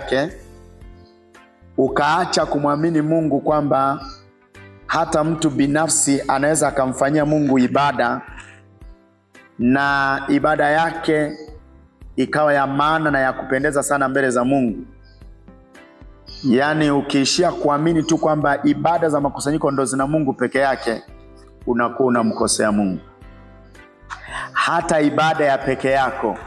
Yake, ukaacha kumwamini Mungu kwamba hata mtu binafsi anaweza akamfanyia Mungu ibada na ibada yake ikawa ya maana na ya kupendeza sana mbele za Mungu. Yaani, ukiishia kuamini tu kwamba ibada za makusanyiko ndo zina Mungu peke yake, unakuwa unamkosea Mungu. Hata ibada ya peke yako,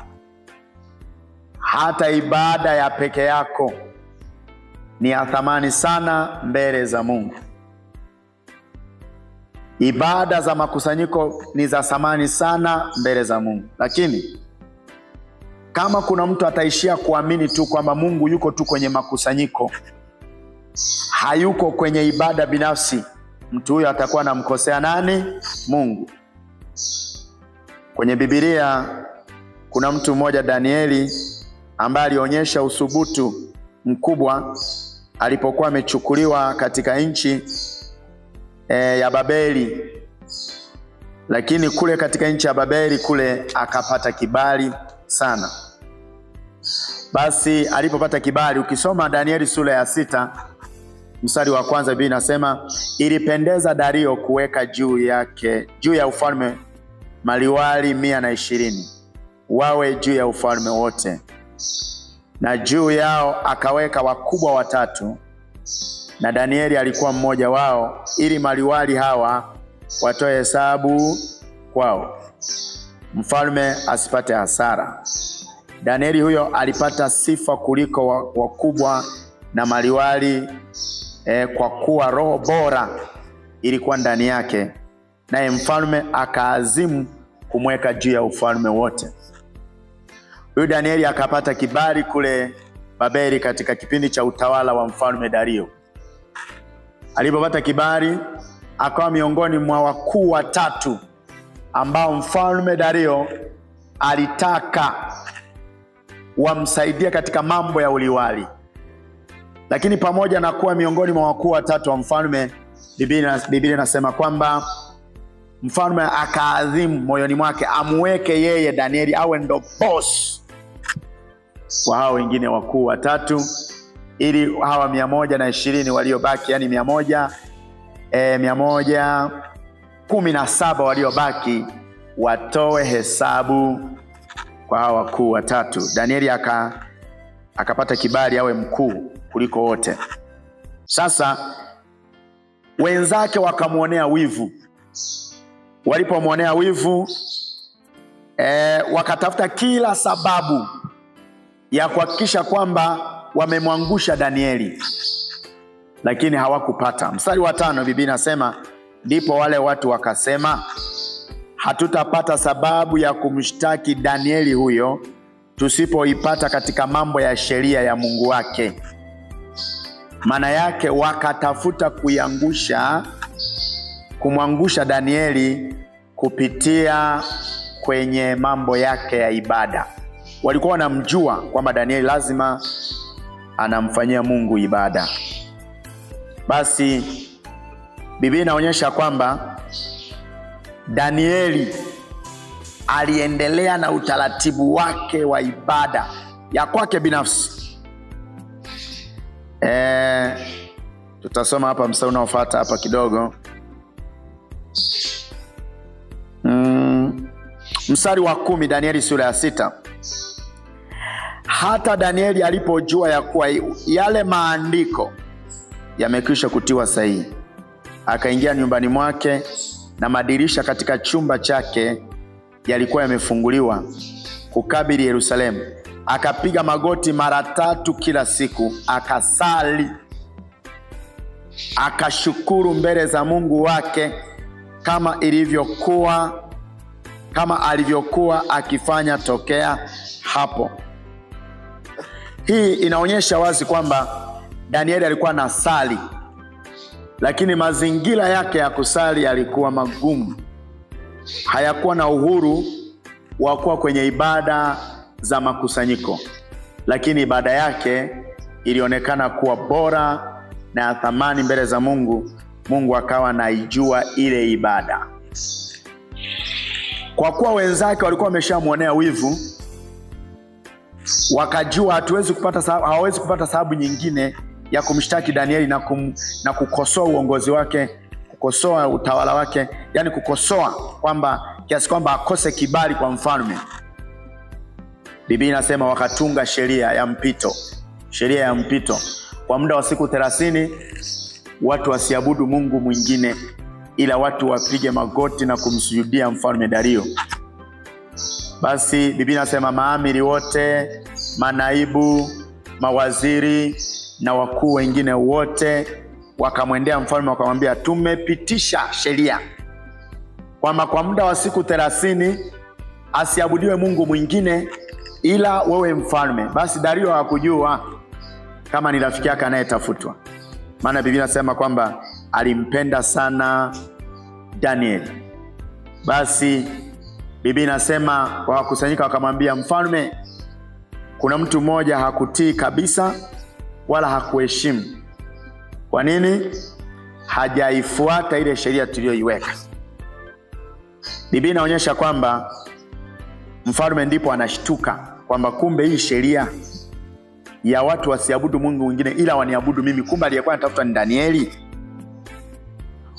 hata ibada ya peke yako ni ya thamani sana mbele za Mungu. Ibada za makusanyiko ni za thamani sana mbele za Mungu, lakini kama kuna mtu ataishia kuamini tu kwamba Mungu yuko tu kwenye makusanyiko, hayuko kwenye ibada binafsi, mtu huyo atakuwa anamkosea nani? Mungu. Kwenye Biblia kuna mtu mmoja Danieli, ambaye alionyesha uthubutu mkubwa alipokuwa amechukuliwa katika nchi ya Babeli, lakini kule katika nchi ya Babeli kule akapata kibali sana. Basi alipopata kibali, ukisoma Danieli sura ya 6 mstari wa kwanza, Biblia inasema ilipendeza Dario kuweka juu yake juu ya ufalme maliwali 120 wawe juu ya ufalme wote, na juu yao akaweka wakubwa watatu, na Danieli alikuwa mmoja wao, ili maliwali hawa watoe hesabu kwao, mfalme asipate hasara. Danieli huyo alipata sifa kuliko wakubwa na maliwali kwa kuwa roho bora ilikuwa ndani yake, naye mfalme akaazimu kumweka juu ya ufalme wote. Huyu Danieli akapata kibali kule Babeli katika kipindi cha utawala wa mfalme Dario. Alipopata kibali, akawa miongoni mwa wakuu watatu ambao mfalme Dario alitaka wamsaidia katika mambo ya uliwali. Lakini pamoja na kuwa miongoni mwa wakuu watatu wa mfalme, Biblia inasema kwamba mfalme akaadhimu moyoni mwake amweke yeye Danieli awe ndo boss wa hao wengine wakuu watatu, ili hawa 120 waliobaki, yani 117 waliobaki watoe hesabu kwa hawa wakuu watatu. Danieli akapata kibali awe mkuu kuliko wote. Sasa wenzake wakamwonea wivu. Walipomwonea wivu wakatafuta kila sababu ya kuhakikisha kwamba wamemwangusha Danieli, lakini hawakupata. Mstari wa 5 Biblia inasema ndipo wale watu wakasema, hatutapata sababu ya kumshtaki Danieli huyo tusipoipata katika mambo ya sheria ya Mungu wake. Maana yake wakatafuta kumwangusha Danieli kupitia kwenye mambo yake ya ibada. Walikuwa wanamjua kwamba Danieli lazima anamfanyia Mungu ibada. Basi Biblia inaonyesha kwamba Danieli aliendelea na utaratibu wake wa ibada ya kwake binafsi. Tutasoma hapa mstari unaofuata hapa kidogo. Mstari wa 10, Danieli sura ya 6. Hata Danieli alipojua ya kuwa yale maandiko yamekwisha kutiwa sahihi, akaingia nyumbani mwake, na madirisha katika chumba chake yalikuwa yamefunguliwa kukabili Yerusalemu. Akapiga magoti mara 3 kila siku, akasali, akashukuru mbele za Mungu wake kama alivyokuwa akifanya tokea hapo. Hii inaonyesha wazi kwamba Danieli alikuwa anasali, lakini mazingira yake ya kusali yalikuwa magumu. Hayakuwa na uhuru wa kuwa kwenye ibada za makusanyiko, lakini ibada yake ilionekana kuwa bora na ya thamani mbele za Mungu. Mungu akawa anaijua ile ibada. Kwa kuwa wenzake walikuwa wameshamwonea wivu, Wakajua hatuwezi kupata sababu, hawawezi kupata sababu nyingine ya kumshtaki Danieli na kukosoa uongozi wake, kukosoa utawala wake, yani kukosoa kwamba kiasi kwamba akose kibali kwa mfalme. Biblia inasema wakatunga sheria ya mpito, sheria ya mpito kwa muda wa siku 30, watu wasiabudu mungu mwingine ila watu wapige magoti na kumsujudia mfalme Dario. Basi Biblia inasema maamiri wote, manaibu, mawaziri na wakuu wengine wote wakamwendea mfalme wakamwambia, tumepitisha sheria kwamba kwa muda wa siku 30 asiabudiwe mungu mwingine ila wewe mfalme. Basi Dario hakujua kama ni rafiki yake anayetafutwa, maana Biblia inasema kwamba alimpenda sana Danieli. Basi Biblia inasema wakakusanyika, wakamwambia mfalme, kuna mtu mmoja hakutii kabisa wala hakuheshimu. Kwa nini? Hajaifuata ile sheria tuliyoiweka. Biblia inaonyesha kwamba mfalme ndipo anashtuka kwamba kumbe hii sheria ya watu wasiabudu mungu mwingine ila waniabudu mimi, kumbe aliyekuwa anatafuta ni Danieli.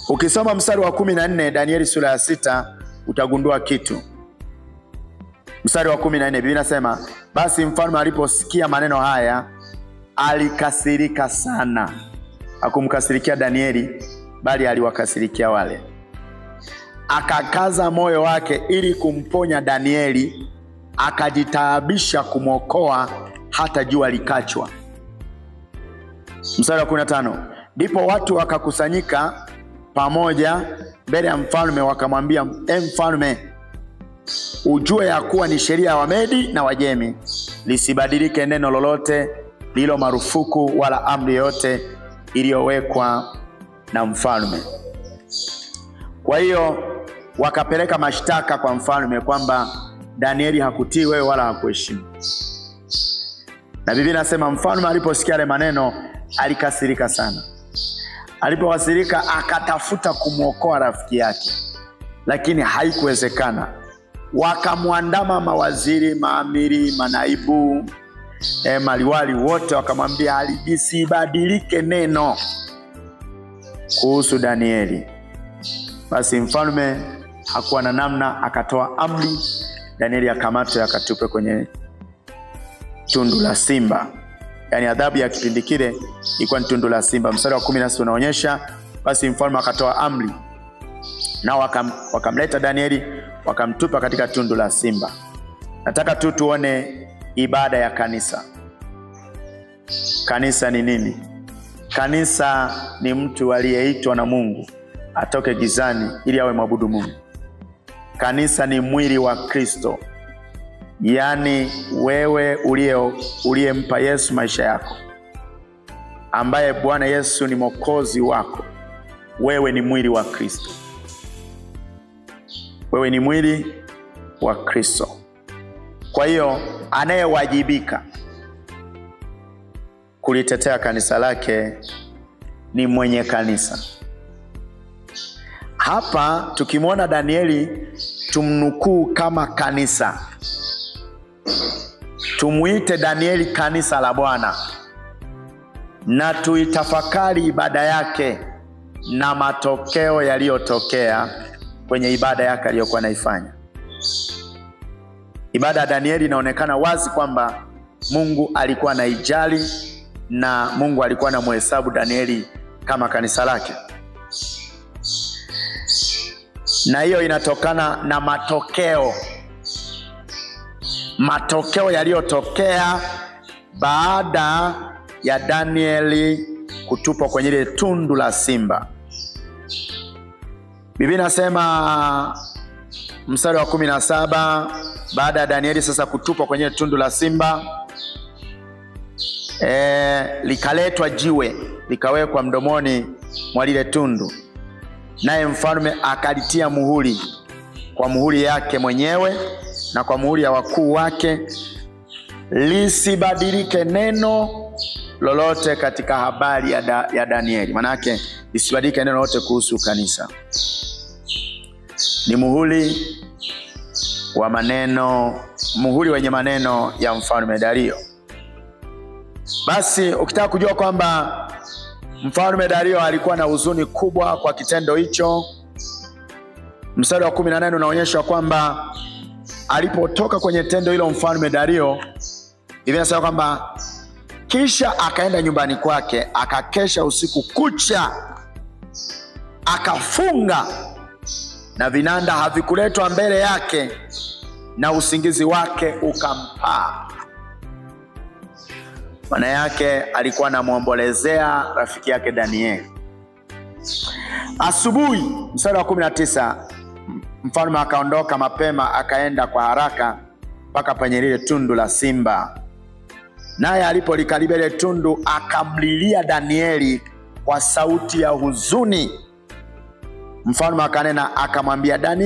Ukisoma mstari wa 14 Danieli sura ya 6 utagundua kitu. Mstari wa 14 Biblia inasema, basi mfalme aliposikia maneno haya alikasirika sana. Hakumkasirikia Danieli, bali aliwakasirikia wale. Akakaza moyo wake ili kumponya Danieli, akajitaabisha kumwokoa hata jua likachwa. Mstari wa 15, ndipo watu wakakusanyika pamoja mbele ya mfalme, wakamwambia, e mfalme, ujue ya kuwa ni sheria ya Wamedi na Wajemi, lisibadilike neno lolote lililo marufuku wala amri yoyote iliyowekwa na mfalme. Kwa hiyo wakapeleka mashtaka kwa mfalme kwamba Danieli hakutii wewe wala hakuheshimu. Na Biblia inasema mfalme aliposikia yale maneno alikasirika sana. Alipokasirika akatafuta kumwokoa rafiki yake, lakini haikuwezekana. Wakamwandama mawaziri, maamiri, manaibu, maliwali wote, wakamwambia lisibadilike neno kuhusu Danieli. Basi mfalme hakuwa na namna, akatoa amri Danieli akamatwe akatupwe kwenye tundu la simba. Yaani adhabu ya kipindi kile ilikuwa ni tundu la simba. Mstari wa 16 unaonyesha basi mfalme akatoa amri, nao wakamleta Danieli wakamtupa katika tundu la simba. Nataka tu tuone ibada ya kanisa. Kanisa ni nini? Kanisa ni mtu aliyeitwa na Mungu atoke gizani ili awe mwabudu Mungu. Kanisa ni mwili wa Kristo, yaani wewe uliyempa Yesu maisha yako, ambaye Bwana Yesu ni mwokozi wako, wewe ni mwili wa Kristo. Wewe ni mwili wa Kristo. Kwa hiyo anayewajibika kulitetea kanisa lake ni mwenye kanisa. Hapa tukimwona Danieli tumnukuu kama kanisa, tumuite Danieli kanisa la Bwana, na tuitafakari ibada yake na matokeo yaliyotokea kwenye ibada yake aliyokuwa anaifanya. Ibada ya Danieli inaonekana wazi kwamba Mungu alikuwa anaijali na Mungu alikuwa anamhesabu Danieli kama kanisa lake, na hiyo inatokana na matokeo yaliyotokea baada ya Danieli kutupwa kwenye ile tundu la simba. Biblia inasema mstari wa 17, baada ya Danieli sasa kutupwa kwenye tundu la simba, likaletwa jiwe likawekwa mdomoni mwa lile tundu, naye mfalme akalitia muhuri kwa muhuri yake mwenyewe na kwa muhuri ya wakuu wake, lisibadilike neno lolote katika habari ya Danieli. Manake lisibadilike neno lolote kuhusu kanisa. Ni muhuri wa maneno, muhuri wenye maneno ya mfalme Dario. Basi ukitaka kujua kwamba mfalme Dario alikuwa na huzuni kubwa kwa kitendo hicho, mstari wa 18 unaonyesha kwamba alipotoka kwenye tendo hilo mfalme Dario, Biblia inasema kwamba kisha akaenda nyumbani kwake akakesha usiku kucha, akafunga, na vinanda havikuletwa mbele yake, na usingizi wake ukampaa. Maana yake alikuwa anamwombolezea rafiki yake Danieli. Asubuhi, mstari wa 19, mfalme akaondoka mapema akaenda kwa haraka mpaka penye lile tundu la simba, naye alipolikaribia lile tundu akamlilia Danieli kwa sauti ya huzuni. Mfalme akanena akamwambia, Danieli